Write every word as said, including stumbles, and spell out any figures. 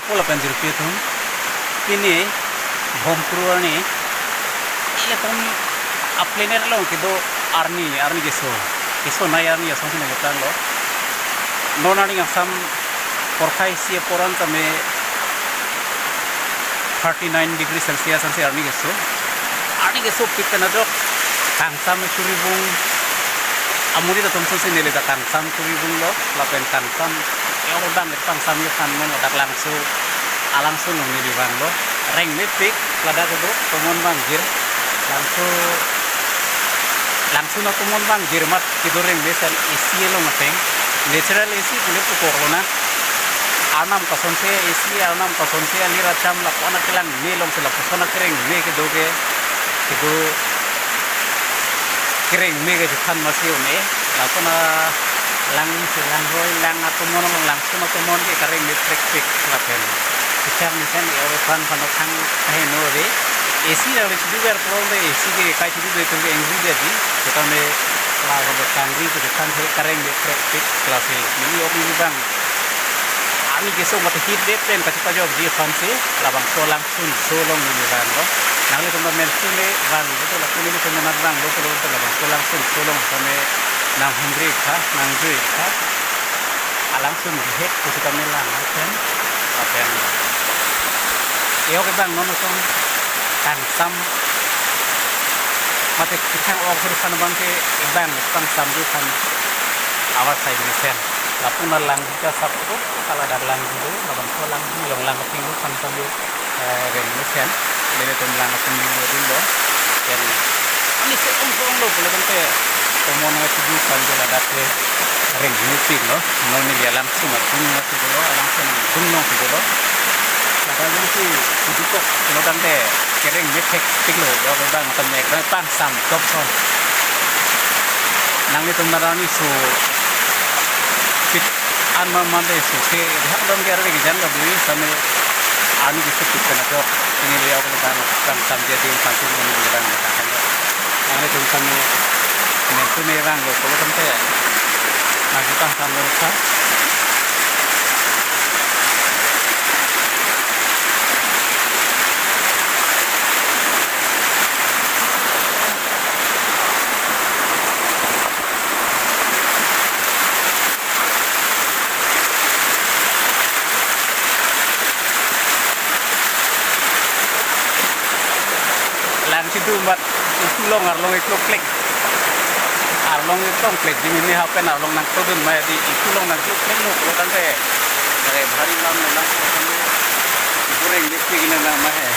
Lapen jirpi atum, pini Bhomkuru arni, ilitum a-plain along kedo arni, arni keso, keso nei arni asonsi nangketanglo. Non arni Assam porkhai isi apor an tame thirty nine degree Celsius ansi arni keso. Arni kesopik pen ajok kangsam churibung, amonit atum asonsi neli ta kangsam churibunglo, lapen kangsam, e-ong abang le kangsam yo kan non ladak Langso, a-Langso along neli vanglo. Rengmepik, ladak kedo tomon vangjir. Langso, Langso atomon vangjir amat kedo rengme, lason A C along ateng. Natural A C pule pukok lonang. Arnam kasonse A C, arnam kasonse alir acham, lapu-an akelang me alongsi lapuson akerengme kedo ke, kedo kerengme kechethan masi un-e. Lason alang si langroi, lang atomon along, Langso atomon ke karengme prekpik lapen kechak mesen e-ong aphan pano thang kaheno ave. A C nangle chiduver pulote A C ke kai chiduver atum ke angry detji. Setame la kado kangri kechethan ke karengme prekpik, lasi neli ok neli abang arni keso mate heat wave pen kachepajokji aphansi labangso Langso along neli vanglo. Nanglitum ta mensune vanglo, lapu nelitum ta vanglo, pulote labangso Langso along tame nanghumri tha, nangjui tha. A-Langso bihek pusitame lang ahem, lapen e-ong abang non atum kangsam mate kethang ok hur aphan abang ke abang kangsam di aphan avar sai mesen. Lapu-an alang kita sap ko, kala dak lang dulu, labangso Langso along lang ating aphan kami, eh, rengmesen, nelitum lang atum dulu dulu. Dan arni se-ong se-onglo pule tangte tomon nangchidu aphan ke ladak ke rengmepiklo. Non neli a-Langso adung nangchidolo, a-Langso adung nangchidolo. Ladak jongsi chidu kok pulo tangte kerengme thekpiklo, ya abang tame kangsam top son. Nanglitum ta arni sopik an ma mande sose, hak dom ke arve kejan ta bui, setame arni kesopik pen ajok. Pini le ok le dan kangsam dia ding pangsi neli dan kangsam. Nanglitum tame mensune vanglo pulo tangte nangketang samlo sa. Lang chidu amat isu along arlong iklo plek. Arlong iklo plek di mimi hapen arlong nangtodun ma di isu along nangklo plek lo pulo tangte. Are bhari lam lang kureng di pigi nang ma he.